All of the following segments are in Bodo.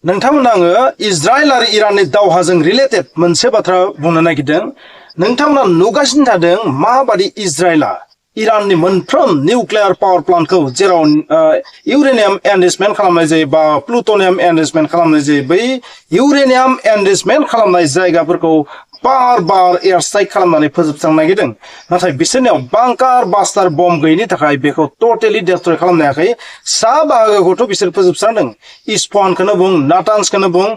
नोंथांमोन आङो इजराइल आरो इराननि दावहाजों रिलेटेड मोनसे बाथ्रा बुंनो नागिरदों। नोंथांमोना नुगासिनो थादों माबादि इजराइला इराननि मोनफ्रोम निउक्लियार पावार प्लान्टखौ जेराव इउरेनियाम एनरिचमेन्ट खालामनाय जायो बा प्लुटनियाम एनरिचमेन्ट खालामनाय जायो, बै इउरेनियाम एनरिचमेन्ट खालामनाय जायगाफोरखौ बार बार एयार स्ट्राइक खालामनानै फोजोबस्रांनो नागिरदों। नाथाय बिसोरनियाव बांकार बास्टार बम गैयिनि थाखाय बेखौ टटेलि डेस्ट्रय खालामनो हायाखै। सा बाहागोखौथ' बिसोर फोजोबस्रांदों। इस्फाहानखौनो बुं, नातान्सखौनो बुं,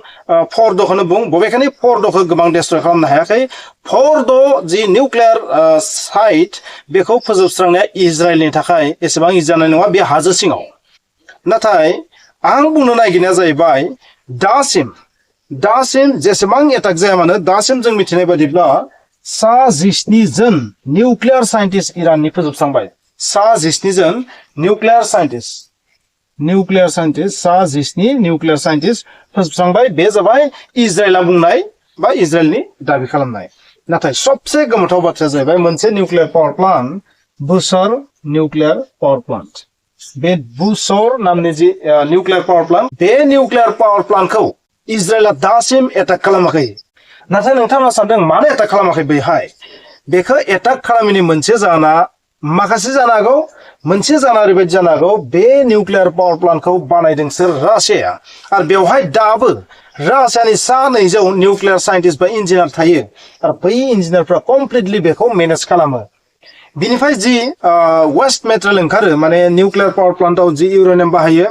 फर्द'खौनो बुं, बबेखानि फर्द'खौ गोबां डेस्ट्रय खालामनो हायाखै। फर्द' जि निउक्लियार साइट बेखौ फोजोबस्रांनाया इजराइलनि थाखाय एसेबां इजि जानाय नङा, बे हाजो सिङाव। नाथाय आं बुंनो नागिरनाया जाहैबाय दासिम जेसेबां एटाक जाया मानो दासिम जों मिथिनाय बायदिब्ला 17 जन निउक्लियार साइन्टिस्ट इराननि फोजोबस्रांबाय। 17 जन निउक्लियार साइन्टिस्ट 17 निउक्लियार साइन्टिस्ट फोजोबस्रांबाय। बे जाबाय इजराइला बुंनाय बा इजराइलनि दाबि खालामनाय। नाथाय सबसे गोमोथाव बाथ्राया जाहैबाय मोनसे nuclear power plant, Bushehr nuclear power plant. बे बुशेर नामनि जि निउक्लियार पावार प्लान्ट, बे निउक्लियार पावार प्लान्टखौ इजराइला दासिम एटाक खालामाखै। नाथाय नोंथाङा सानदों मानो एटाक खालामाखै बैहाय? बेखौ एटाक खालामैनि मोनसे जाहोना माखासे जानो हागौ। मोनसे जाहोना ओरैबायदि जानो हागौ, बे निउक्लियार पावार प्लान्टखौ बानायदों सोर? रासिया। आरो बेवहाय दाबो रासियानि 200 निउक्लियार साइन्टिस्ट बा इन्जिनियार थायो। आरो बै इन्जिनियारफ्रा कमप्लिटलि बेखौ मेनेज खालामो। बिनिफ्राय जि वेस्ट मेटेरियेल ओंखारो, माने निउक्लियार पावार प्लान्टआव जि इउरेनियाम बाहायो,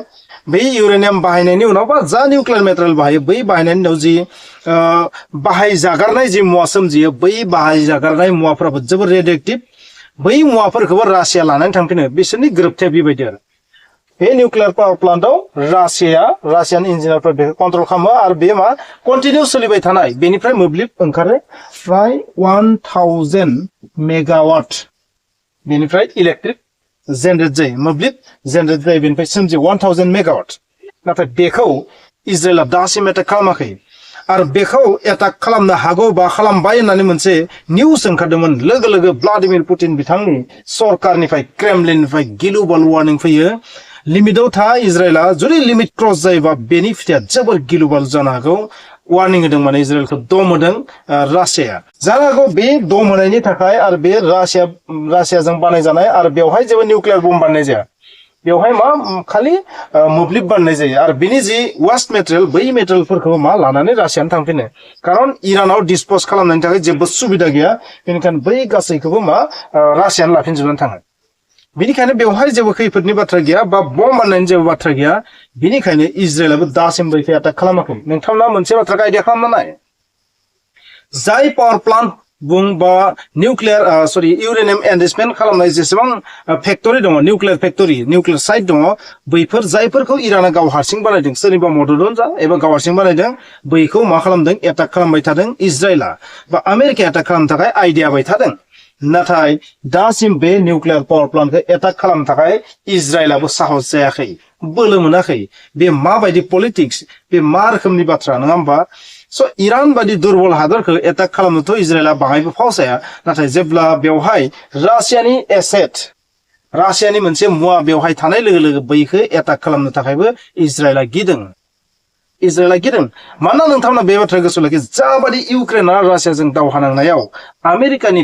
बै इउरेनियाम बाहायनायनि उनाव बा जा निउक्लियार मेटेरियेल बाहायो, बै बाहायनायनि उनाव जि बाहायजागारनाय जि मुवा सोमजियो, बै बाहायजागारनाय मुवाफोराबो जोबोर रेडिएक्टिभ। बै मुवाफोरखौबो रासिया लानानै थांफिनो। बिसोरनि गोरोबथाया बेबायदि आरो बे निउक्लियार पावार प्लान्टआव रासियान इन्जिनियारफ्रा बेखौ कन्ट्रल खालामो। आरो बे मा कन्टिनिउ सोलिबाय थानाय, बेनिफ्राय मोब्लिब ओंखारो फ्राय 1000 मेगावाट। बेनिफ्राय इलेक्ट्रिक जेनेरेट जायो, मोब्लिब जेनेरेट जायो, बेनिफ्राय सोमजियो 1000 मेगावाट। नाथाय बेखौ इजराइला दासिम एटाक खालामाखै। आरो बेखौ एटाक खालामनो हागौ बा खालामबाय होननानै मोनसे निउस ओंखारदोंमोन। लोगो लोगो व्लादिमिर पुतिन बिथांनि सरकारनिफ्राय, क्रेमलिननिफ्राय गिलुबालु वार्निं फैयो। लिमिटआव था इजराइला, जुदि लिमिट क्रस जायोबा बेनि फिथाइया जोबोर गिलुबालु जानो हागौ। वार्निं होदों, माने इजराइलखौ दम होदों रासिया। जानो हागौ बे दम होनायनि थाखाय आरो बे रासियाजों बानायजानाय, आरो बेवहाय जेबो निउक्लियार बम बानायनाय जाया। बेवहाय मा खालि मोब्लिब बानायनाय जायो। आरो बिनि जि वेस्ट मेटेरियेल, बै मेटेरियेलफोरखौ मा लानानै रासियानो थांफिनो। खारन इरानाव डिसपज खालामनायनि थाखाय जेबो सुबिदा गैया। बेनिखायनो बै गासैखौबो मा रासियानो लाफिनजोबनानै थाङो। बेनिखायनो बेवहाय जेबो खैफोदनि बाथ्रा गैया बा बम बानायनायनि जेबो बाथ्रा गैया। बेनिखायनो इजराइलाबो दासिमबो बेखौ एटाक खालामाखै। नोंथांमोना मोनसे बाथ्राखौ आइडिया खालामना नाय, जाय पावार प्लान्ट बुं बा इउरेनियाम एनरिचमेन्ट खालामनाय जेसेबां फेक्टरि दङ, निउक्लियार फेक्टरि, निउक्लियार साइट दङ, बैफोर जायफोरखौ इराना गाव हारसिं बानायदों, सोरनिबा मददजों जा एबा गाव हारसिं बानायदों, बैखौ मा खालामदों? एटाक खालामबाय थादों इजराइला बा आमेरिकाया एटाक खालामनो थाखाय आइडिया बाय थादों। नाथाय दासिम बे निउक्लियार पावार प्लान्टखौ एटाक खालामनो थाखाय इजराइलाबो साहस जायाखै, बोलो मोनाखै। बे माबायदि पलिटिक्स, बे मा रोखोमनि बाथ्रा, नङा होमबा? स' इरान बायदि दुर्बल हादरखौ एटाक खालामनोथ' इजराइला बाहायबो फावसाया। नाथाय जेब्ला बेवहाय रासियानि एसेट, रासियानि मोनसे मुवा बेवहाय थानाय लोगो लोगो बैखौ एटाक खालामनो थाखायबो इजराइला गिदों। मानोना नोंथांमोना बे बाथ्रा गोसोआव लाखि, जाबादि इउक्रेन आरो रासियाजों दावहा नांनायाव आमेरिकानि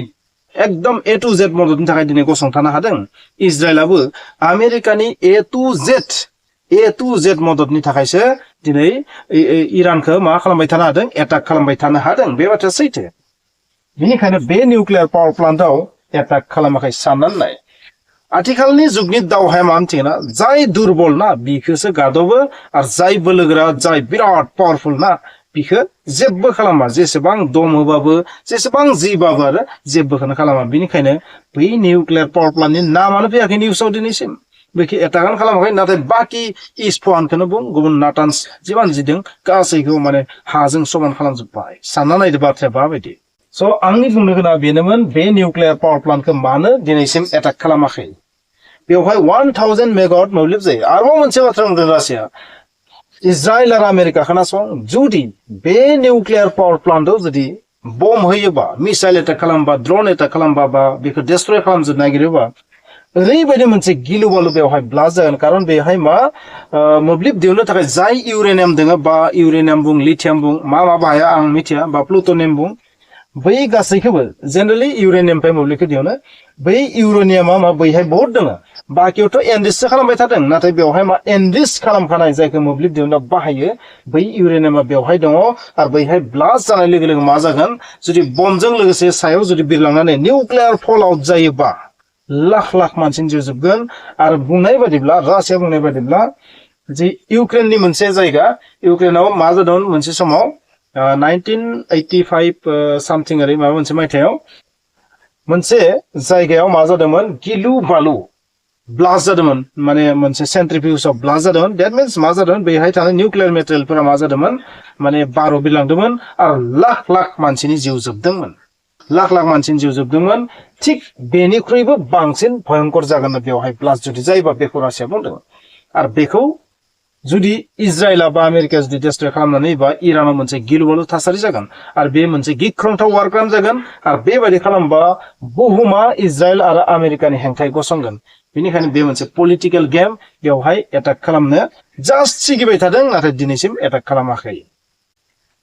एकदम A to Z मददनि थाखाय दिनै गसंथानो हादों, इजराइलाबो आमेरिकानि A to Z मददनि थाखायसो दिनै इरानखौ मा खालामबाय थानो हादों? एटाक खालामबाय थानो हादों। बे बाथ्राया सैथो। बेनिखायनो बे निउक्लियार पावार प्लान्टआव एटाक खालामाखै। साननानै नाय, आथिखालनि जुगनि दावहाया मा मिथिगोना? जाय दुर्बल ना बिखौसो गादबो, आरो जाय बोलोगोरा, जाय बिराद पावारफुल ना बिखौ जेबो खालामा। जेसेबां दम होबाबो, जेसेबां जिबाबो आरो जेबोखौनो खालामा। बेनिखायनो बै निउक्लियार पावार प्लान्टनि नामानो फैयाखै निउसाव दिनैसिम। बेखौ एटाकानो खालामाखै। नाथाय बाखि इस्फाहानखौनो बुं, गुबुन नातान्स जिमान जिदों गासैखौबो माने हाजों समान खालामजोब्बाय। सानना नायदो बाथ्राया माबायदि। स' आंनि बुंनो गोनाङा बेनोमोन, बे निउक्लियार पावार प्लान्टखौ मानो दिनैसिम एटाक खालामाखै? बेवहाय 1000 मेगावाट मोब्लिब जायो। आरोबाव मोनसे बाथ्रा बुंदों रासिया, इजराइल आरो आमेरिका खोनासं, जुदि बे निउक्लियार पावार प्लान्टआव जुदि बम होयोबा, मिसाइल एटाक खालामबा, ड्रन एटाक खालामबा, बा बेखौ डेस्ट्रय खालामजोबनो नागिरोबा, ओरैबायदि मोनसे गिलु बालु बेवहाय ब्लास्ट जागोन खारन बेहाय मा मोब्लिब दिहुननो थाखाय जाय इउरेनियाम दङ बा इउरेनियाम बुं लिथियाम बुं मा बाहाया आं मिथिया बा प्लुटनियाम बुं बै गासैखौबो जेनेरेलि इउरेनियामनिफ्राय मोब्लिबखौ दिहुनो बै इउरेनियामा मा बैहाय बहुत दङ बाखियावथ' एनरिचसो खालामबाय थादों नाथाय बेवहाय मा एनरिच खालामखानाय जायखौ मोब्लिब दिहुननायाव बाहायो बै इउरेनियामा बेवहाय दङ आरो बैहाय ब्लास्ट जानाय लोगो लोगो मा जागोन जुदि बमजों लोगोसे सायाव जुदि बिरलांनानै निउक्लियार फल आउट जायोबा लाख लाख मानसिनि जिउ जोबगोन आरो बुंनाय बादिब्ला रासिया बुंनाय बादिब्ला जे इउक्रेननि मोनसे जायगा इउक्रेनाव मा जादोंमोन मोनसे समाव 1985 सामथिं ओरै माबा मोनसे मायथाइयाव मोनसे जायगायाव मा जादोंमोन गिलु बालु ब्लास्ट जादोंमोन माने मोनसे सेन्ट्रिफिउजआव ब्लास्ट जादोंमोन दैट मिन्स मा जादों बेहाय थानाय निउक्लियार मेटेरियेलफोरा मा जादोंमोन माने बाराव बिरलांदोंमोन आरो लाख लाख मानसिनि जिउ जोबदोंमोन लाख लाख मानसिनि जिउ जोबदोंमोन थिक बेनिख्रुइबो बांसिन भयंकर जागोन बेवहाय ब्लास्ट जुदि जायोबा बेखौ रासिया बुंदों आरो बेखौ जुदि इजराइल बा आमेरिका जुदि डिस्ट्रय खालामनानै बा इरानाव मोनसे गिलुबालु थासारि जागोन आरो बे मोनसे गिख्रंथाव वार क्राइम जागोन आरो बेबायदि खालामबा बुहुमा इजराइल आरो आमेरिकानि हेंथायै गसंगोन बेनिखायनो बे मोनसे पलिटिकेल गेम बेवहाय एटाक खालामनो जास्ट सिगिबाय थादों नाथाय दिनैसिम एटाक खालामाखै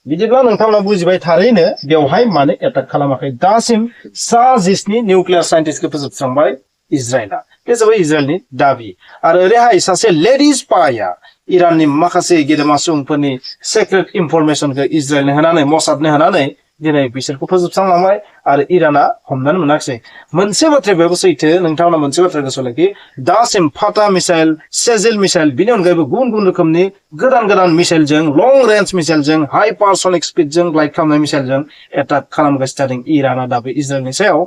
बिदिब्ला नोंथांमोना बुजिबाय थारैनो बेवहाय मानो एटाक खालामाखै दासिम सा 10 निउक्लियार साइन्टिस्टखौ फोजोबस्रांबाय इजराइला बे जाबाय इजराइलनि दाबि आरो ओरैहाय सासे लेडि स्पाइया इराननि माखासे गेदेमा सुबुंफोरनि सिक्रेट इनफरमेशनखौ इजराइलनो होनानै मसादनो होनानै दिनै बिसोरखौ फोजोबस्रांलांबाय आरो इराना हमनानै मोनाखिसै मोनसे बाथ्राया बेबो सैथो नोंथांमोना मोनसे बाथ्रा गोसोआव लाखि दासिम फाटा मिसाइल सेजेल मिसाइल बिनि अनगायैबो गुबुन गुबुन रोखोमनि गोदान गोदान मिसाइलजों लं रेन्ज मिसाइलजों हाइपारसनिक स्पिडजों लाइट खालामनाय मिसाइलजों एटाक खालामगासिनो थादों इराना दाबो इजराइलनि सायाव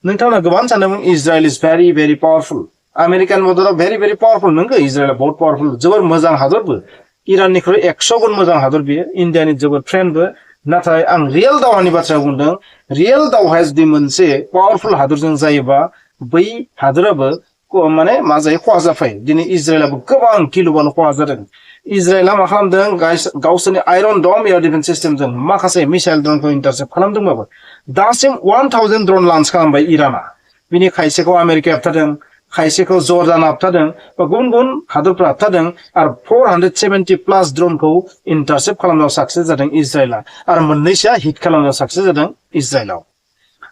नोंथांमोना गोबां सानदोंमोन Israel is very very powerful American मददाव भेरि भेरि पावारफुल नंगौ इजराइला बहुत पावारफुल जोबोर मोजां हादरबो इराननिख्रुइ 100 गुन मोजां हादर बियो इन्डियानि जोबोर फ्रेन्डबो नाथाय आं रियेल दावहानि बाथ्रा बुंदों रियेल दावहाया जुदि मोनसे पावारफुल हादरजों जायोबा बै हादराबो माने मा जायो खहा जाफायो दिनै इजराइलाबो गोबां गिलु बालु खहा जादों इजराइला मा खालामदों गावसोरनि आयरन डम एयार डिफेन्स सिस्टेमजों माखासे मिसाइल ड्रनखौ इन्टारसेप्ट खालामदोंबाबो दासिम 1000 ड्रन लन्च खालामबाय इराना बिनि खायसेखौ आमेरिकाया होबथादों खायसेखौ जर्डान होबथादों बा गुबुन गुबुन हादरफ्रा होबथादों आरो 470 प्लास ड्रनखौ इन्टारसेप्ट खालामनायाव साक्सेस जादों इजराइला आरो मोननैसोआ हिट खालामनायाव साक्सेस जादों इजराइलाव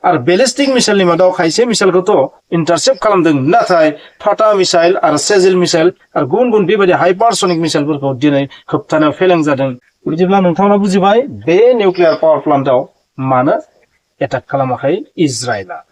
आरो बेलिस्टिक मिसाइलनि मादाव खायसे मिसाइलखौथ' इन्टारसेप्ट खालामदों नाथाय फाटा मिसाइल आरो सेजेल मिसाइल आरो गुबुन गुबुन बेबायदि हाइपारसनिक मिसाइलफोरखौ दिनै होबथानायाव फेलें जादों बिदिब्ला नोंथांमोना बुजिबाय बे निउक्लियार पावार प्लान्टआव मानो एटाक खालामाखै इजराइला